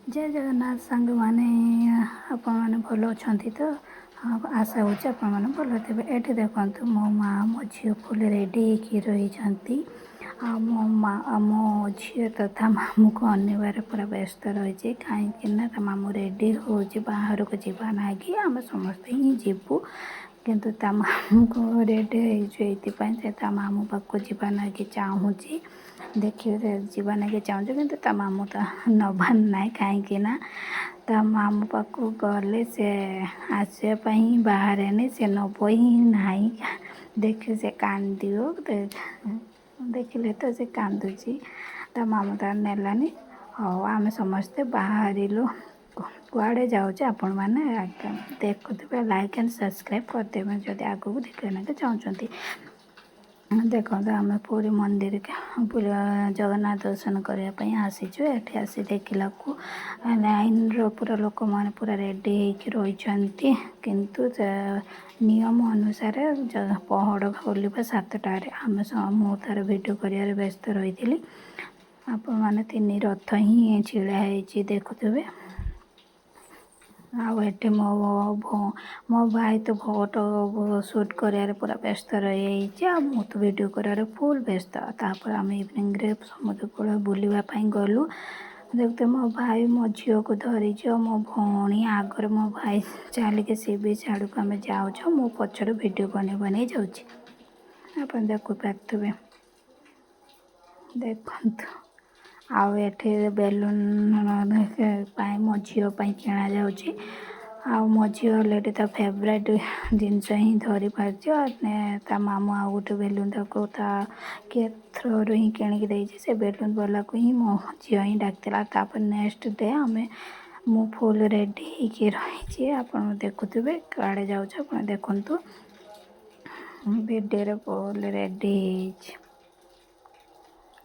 ଜୟ ଜଗନ୍ନାଥ ସାଙ୍ଗମାନେ, ଆପଣମାନେ ଭଲ ଅଛନ୍ତି ତ? ଆଶା କରୁଛି ଆପଣମାନେ ଭଲ ଥିବେ। ଏଠି ଦେଖନ୍ତୁ, ମୋ ମା' ମୋ ଝିଅ ଫୁଲ୍ ରେଡ଼ି ହେଇକି ରହିଛନ୍ତି ଆଉ ମୋ ମା ମୋ ଝିଅ ତ ତା ମାମୁଁକୁ ଅନେଇବାରେ ପୁରା ବ୍ୟସ୍ତ ରହିଛି, କାହିଁକି ନା ତା ମାମୁଁ ରେଡ଼ି ହେଉଛି ବାହାରକୁ ଯିବା ନାଗି। ଆମେ ସମସ୍ତେ ହିଁ ଯିବୁ, କିନ୍ତୁ ତା ମାମୁଁକୁ ରେଡ଼ି ହେଇଛୁ ଏଇଥିପାଇଁ ସେ ତା ମାମୁଁ ପାଖକୁ ଯିବା ନାଗି ଚାହୁଁଛି। ଦେଖିବେ, ଯିବା ନାଗି ଚାହୁଁଛି, କିନ୍ତୁ ତା ମାମୁଁ ତ ନେବାର ନାହିଁ, କାହିଁକି ନା ତା ମାମୁଁ ପାଖକୁ ଗଲେ ସେ ଆସିବା ପାଇଁ ହିଁ ବାହାରେନି, ସେ ନେବ ହିଁ ନାହିଁ। ଦେଖି ସେ କାନ୍ଦିବ। ଦେଖିଲେ ତ ସେ କାନ୍ଦୁଛି। ତା ମାମୁଁ ତାର ନେଲାନି। ହଉ, ଆମେ ସମସ୍ତେ ବାହାରିଲୁ। କୁଆଡ଼େ ଯାଉଛେ, ଆପଣମାନେ ଦେଖୁଥିବେ। ଲାଇକ୍ ଆଣ୍ଡ ସବସ୍କ୍ରାଇବ୍ କରିଦେବେ ଯଦି ଆଗକୁ ଦେଖିବା ଲାଗି ଚାହୁଁଛନ୍ତି। ଦେଖନ୍ତୁ, ଆମେ ପୁରୀ ମନ୍ଦିର, ପୁରୀ ଜଗନ୍ନାଥ ଦର୍ଶନ କରିବା ପାଇଁ ଆସିଛୁ। ଏଠି ଆସି ଦେଖିଲାକୁ ଲାଇନ୍ର ପୁରା ଲୋକମାନେ ପୁରା ରେଡ଼ି ହେଇକି ରହିଛନ୍ତି, କିନ୍ତୁ ନିୟମ ଅନୁସାରେ ପହଡ଼ ଖୋଲିବ 7ଟାରେ। ଆମେ ମୁଁ ତା'ର ଭିଡ଼ିଓ କରିବାରେ ବ୍ୟସ୍ତ ରହିଥିଲି। ଆପଣମାନେ ତିନି ରଥ ହିଁ ଛିଡ଼ା ହେଇଛି ଦେଖୁଥିବେ। ଆଉ ଏଠି ମୋ ମୋ ଭାଇ ତ ଫଟୋ ସୁଟ୍ କରିବାରେ ପୁରା ବ୍ୟସ୍ତ ରହିଯାଇଛି ଆଉ ମୁଁ ତ ଭିଡ଼ିଓ କରିବାରେ ଫୁଲ୍ ବ୍ୟସ୍ତ। ତାପରେ ଆମେ ଇଭିନିଂରେ ସମୁଦ୍ର କୂଳ ବୁଲିବା ପାଇଁ ଗଲୁ। ଦେଖୁଥିବେ, ମୋ ଭାଇ ମୋ ଝିଅକୁ ଧରିଛି ଆଉ ମୋ ଭଉଣୀ ଆଗରେ। ମୋ ଭାଇ ଚାଲିକି ସି ବିଚ୍ ଆଡ଼କୁ ଆମେ ଯାଉଛୁ, ମୁଁ ପଛରେ ଭିଡ଼ିଓ ବନେଇ ବନେଇ ଯାଉଛି। ଆପଣ ଦେଖିପାରୁଥିବେ। ଦେଖନ୍ତୁ, ଆଉ ଏଠି ବେଲୁନ୍ ପାଇଁ ମୋ ଝିଅ ପାଇଁ କିଣାଯାଉଛି। ଆଉ ମୋ ଝିଅ ଅଲରେଡ଼ି ତା ଫେଭରାଇଟ୍ ଜିନିଷ ହିଁ ଧରିପାରିଛି। ଆଉ ତା ମାମୁଁ ଆଉ ଗୋଟେ ବେଲୁନ୍ ତାକୁ ତା କିଏ ଥ୍ରୋରୁ ହିଁ କିଣିକି ଦେଇଛି। ସେ ବେଲୁନ୍ ବାଲାକୁ ହିଁ ମୋ ଝିଅ ହିଁ ଡାକିଥିଲା। ତାପରେ ନେକ୍ସଟ ଡେ ଆମେ ମୁଁ ଫୁଲ୍ ରେଡ଼ି ହେଇକି ରହିଛି। ଆପଣ ଦେଖୁଥିବେ, କୁଆଡ଼େ ଯାଉଛୁ ଆପଣ ଦେଖନ୍ତୁ। ଭିଡ଼ିଓରେ ଫୁଲ୍ ରେଡ଼ି ହେଇଛି,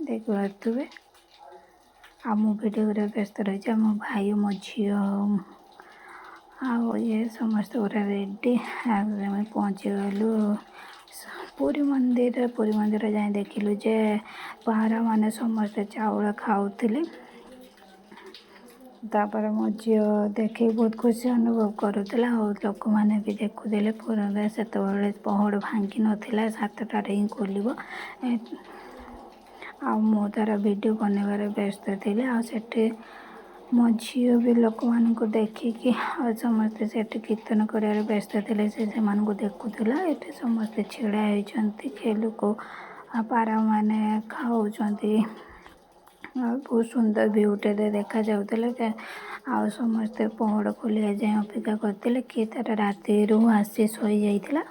ଦେଖିପାରୁଥିବେ। ଆଉ ମୁଁ ଭିଡ଼ିଓ କରିବାରେ ବ୍ୟସ୍ତ ରହିଛି ଆଉ ମୋ ଭାଇ, ମୋ ଝିଅ ଆଉ ଇଏ ସମସ୍ତେ ପୁରା ରେଡ଼ି। ଆଉ ଆମେ ପହଞ୍ଚିଗଲୁ ପୁରୀ ମନ୍ଦିର। ପୁରୀ ମନ୍ଦିର ଯାଇ ଦେଖିଲୁ ଯେ ପାରାମାନେ ସମସ୍ତେ ଚାଉଳ ଖାଉଥିଲେ। ତାପରେ ମୋ ଝିଅ ଦେଖିକି ବହୁତ ଖୁସି ଅନୁଭବ କରୁଥିଲା ଆଉ ଲୋକମାନେ ବି ଦେଖୁଥିଲେ। ପୁରୀରେ ସେତେବେଳେ ପହଡ଼ ଭାଙ୍ଗି ନଥିଲା, 7ଟାରେ ହିଁ ଖୋଲିବ। ଆଉ ମୁଁ ତା'ର ଭିଡ଼ିଓ ବନେଇବାରେ ବ୍ୟସ୍ତ ଥିଲି। ଆଉ ସେଠି ମୋ ଝିଅ ବି ଲୋକମାନଙ୍କୁ ଦେଖିକି ଆଉ ସମସ୍ତେ ସେଠି କୀର୍ତ୍ତନ କରିବାରେ ବ୍ୟସ୍ତ ଥିଲେ, ସେ ସେମାନଙ୍କୁ ଦେଖୁଥିଲା। ଏଠି ସମସ୍ତେ ଛିଡ଼ା ହେଇଛନ୍ତି, ଲୋକ ପାରାମାନେ ଖାଉଛନ୍ତି ଆଉ ବହୁତ ସୁନ୍ଦର ଭିଉଟେ ଦେଖାଯାଉଥିଲା। ଆଉ ସମସ୍ତେ ପହଡ଼ ଖୋଲିବା ଯାଏଁ ଅପେକ୍ଷା କରିଥିଲେ। କିଏ ତା'ର ରାତିରୁ ଆସି ଶୋଇଯାଇଥିଲା,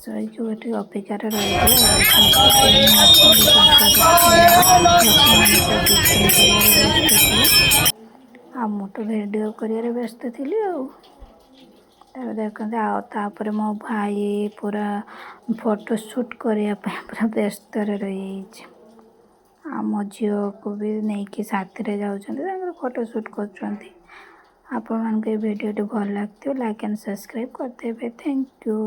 ଶୋଇକି ଏଠି ଅପେକ୍ଷାରେ ରହିଥିଲେ। ଲୋକମାନେ କୀର୍ତ୍ତନ କରିବାରେ ବ୍ୟସ୍ତ ଥିଲେ ଆଉ ମୁଁ ତ ଭିଡ଼ିଓ କରିବାରେ ବ୍ୟସ୍ତ ଥିଲି। ଆଉ ତାପରେ ଦେଖନ୍ତୁ, ଆଉ ତାପରେ ମୋ ଭାଇ ପୁରା ଫଟୋ ସୁଟ୍ କରିବା ପାଇଁ ପୁରା ବ୍ୟସ୍ତରେ ରହିଯାଇଛି ଆଉ ମୋ ଝିଅକୁ ବି ନେଇକି ସାଥିରେ ଯାଉଛନ୍ତି, ତାଙ୍କର ଫଟୋ ସୁଟ୍ କରୁଛନ୍ତି। ଆପଣମାନଙ୍କୁ ଏ ଭିଡ଼ିଓଟି ଭଲ ଲାଗିଥିବ, ଲାଇକ୍ ଆଣ୍ଡ ସବସ୍କ୍ରାଇବ୍ କରିଦେବେ। Thank you.